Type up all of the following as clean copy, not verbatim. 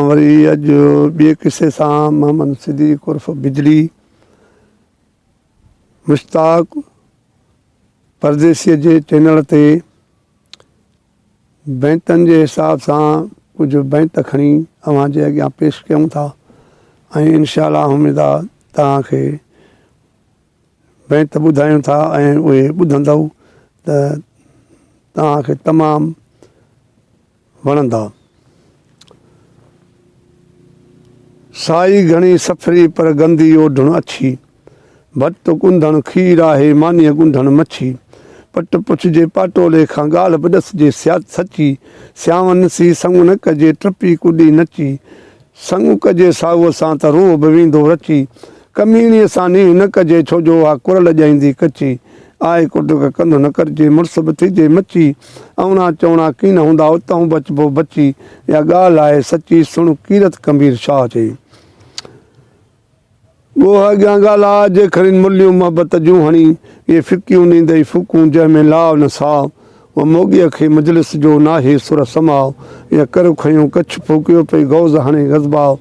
وري اڄ ٻئي قصي سان محمد صديق عرف بجلي مشتاق پرديسيء جي چينل تي بيتن جي حساب سان ڪجهه بيت کڻي اوهان جي اڳيان پيش ڪيون ٿا ۽ انشاء الله اميد آ توهان کي بيت ٻڌايون ٿا ۽ اهي ٻڌندؤ ته توهان کي تمام وڻندا. سائي گهڻي سفري پر گندي اوڍڻ اڇي. ڀت ڳنڌڻ کير آهي مانيء ڳنڍڻ مڇي. پٽ پڇجي پاٽولي کان ڳالهه به ڏسجي سچي. سياون سي سڱ نه ڪجي ٽپي ڪڏي نچي. سڱ ڪجي ساهوء سان ته روح به ويندو رچي. ڪميڻيء سان نينهن نه ڪجي ڇو جو اها ڪرل ڄائيندي ڪچي. آء ڪٽڪ ڪنڌ نه ڪرجي مڙس به ٿيجي مچي. اوڻا چوڻا ڪين هوندا اتهون بچبو بچي. اها ڳالهه آهي سچي سڻ ڪيرت ڪنبير شاهه چئي. ڳوهه اڳيان ڳالهاء، جي کڻين مليون محبت جون هڻي، اهي ڦڪيون ڏيندئي ڦوڪون، جنهن ۾ لاء نه ساء. و موڳيء کي مجلس جو ناهي سر سماء، اها ڪر کنيو ڪڇ ڦوڪيو پئي غوض هڻي غضباء.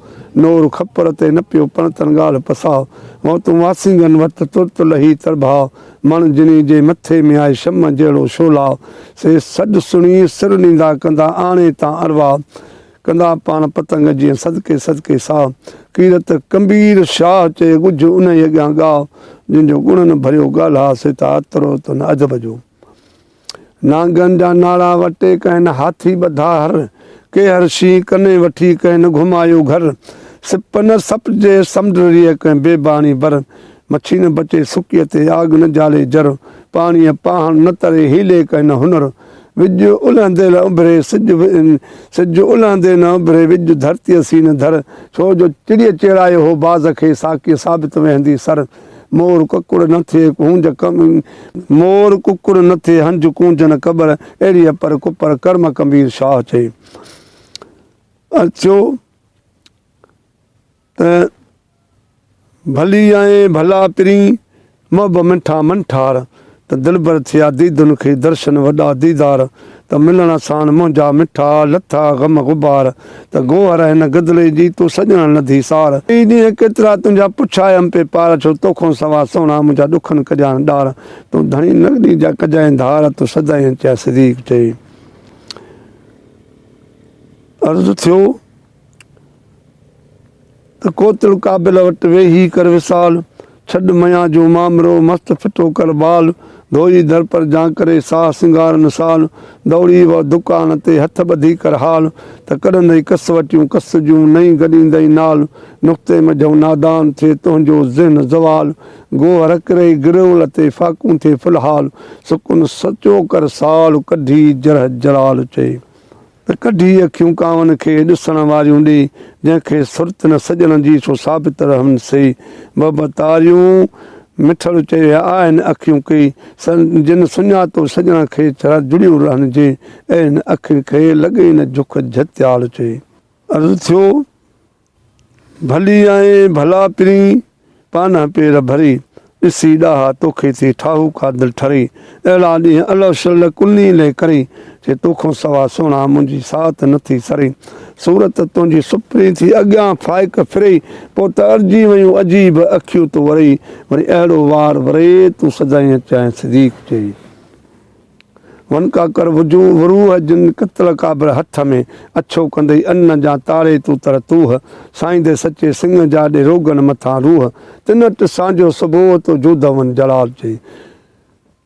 نور کپر تي نه پيو پڻتن ڳالهه پساء، وتون واسينگن وٽ ترت لهي ترڀاء. مڻ جني جي مٿي ۾ آهي شمع جهڙو شعلاء، سي سڏ سڻي سر ڏيندا ڪندا آڻي تان ارواح. ڪندا پاڻ پتنگ جيئن صدقي صدقي ساء. ڪيرت ڪنبير شاهه چئي ڳجهه انهيء اڳيان ڳاء، جن جو ڳڻن ڀريو ڳالهاء سي ته آترو ته نه عجب جو. نانگن جا ناڙا وٽي ڪنهن نه هاٿي ٻڌا هر، ڪيهر شينهن ڪني وٺي ڪنهن نه گهمايو گهر. سپ نه سپجي سمنڊ ريء ڪنهن بيباڻي بر، مڇي نه بچي سڪيء تي آڳ نه جالي جر، پاڻيء پاهڻ نه تري حيلي ڪنهن نه هنر. وڄ الهندي نه اڀري سج سج الهندي نه اڀري وڄ ڌرتيء سين نه ڌر، ڇو جو چڙيء چيڙايو هو باز کي ساقيء ثابت ويهندي سر. مور ڪڪڙ نه ٿئي هونج مور ڪڪڙ نه ٿئي هنج ڪونج نه ڪٻر، اهڙي اپر ڪپر ڪرم ڪنبير شاهه چئي. اچو ته. ڀلي آئين ڀلا پرين، محب مٺا منٺار، ته دلبر ٿيا ديدن کي درشن وڏا ديدار، ته ملڻ ساڻ منهنجا مٺا لٿا غم غبار، ته گوهر هن گدلي جي تون سڄڻ لڌي سار. ٽي ڏينهن ڪيترا تنهنجا پڇايم پي پار، ڇو توکون سوا سهڻا منهنجا ڏکن ڪجان ڏار، تون ڌڻي نه ڏينجا ڪجانء ڌار، تون سدائين اچيا صديق چئي. عرض ٿيو. ته ڪوتل قابل وٽ ويهي ڪر وصال، ڇڏ ميان جو مامرو، مست ڦٽو ڪر بال، ڌوئي درپر جان ڪري ساهه سنگار نسال، دوڙي وه دڪان تي هٿ ٻڌي ڪر حال، ته ڪڍندئي ڪس وٽيون ڪس جون، نئين گڏيندئي نال، نقطي منجهئون نادان ٿئي تنهنجو ذهن زوال، گوهر ڪرئي گرول تي فاقون ٿئي في الحال، سڪن سچو ڪر سال، ڪڍي جرح جلال چئي. ته ڪڍي اکيون ڪانون کي ڏسڻ واريون ڏي، جنهن کي سرت نه سڄڻ جي سو ثابت رهن سي. بب تاريون مٺڙ چئي آهن اکيون ڪي، جن سڃاتو سڄڻ کي ڇڙا جڙيون رهن جي، اهڙين اکين کي لڳي نه جک جهتيال چئي. عرض ٿيو. ڀلي آئين ڀلا پرين، پانهه پير ڀري، ڏسي ڏاها توکي ٿي ٺاهوڪا دل ٺري، اهڙا ڏينهن الو شل ڪني لئه ڪري، چي توکون سوا سهڻا منهنجي ساعت نه ٿي سري، صورت تنهنجي سپرين ٿي اڳيان فائق ڦري، پوء ته ارجي ويون عجيب اکيون تو وري، وري اهڙو وار وري تون سدائين اچانء صديق چئي. ون ڪاڪر وجون وروهه جن قتل قابل هٿ ۾، اڇو ڪندئي ان جا تاري تون تر توهه، سائيندي سچي سڱ جا ڏي روغن مٿان روح، تن اٽ سانجهو صبح تو جوڌون جلال چئي.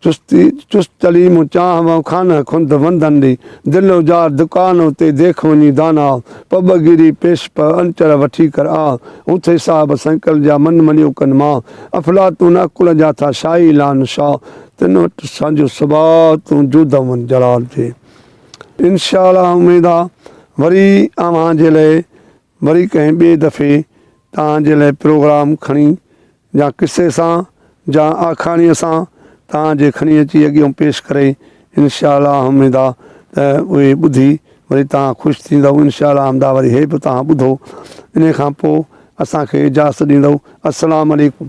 چستي چست چلي مون چانهه وئون خانه خند وندن ڏي، دل اجار دڪان اتي ديک وڃي داناء، پٻ گيري پيش پء انچر وٺي ڪر آء، اٿي صاحب سنڪل جا من مليو ڪن ماء، افلاطون عقل جا ٿا شاهي لان شاء، تن وٽ سانجهو صبا تون جودون جلال جي. انشاء الله اميد آ وري اوهان جي لئي وري ڪنهن ٻئي دفعي توهان جي لئي پروگرام کڻي جا قصي سان جا آکاڻي سان توهان جي کڻي اچي اڳيون پيش ڪري انشاء الله اميد آ ته اهي ٻڌي وري توهان خوش ٿيندؤ انشاء الله امدا وري هي به توهان ٻڌو انهي کان پوء اسان کي اجازت ڏيندؤ السلام عليڪم.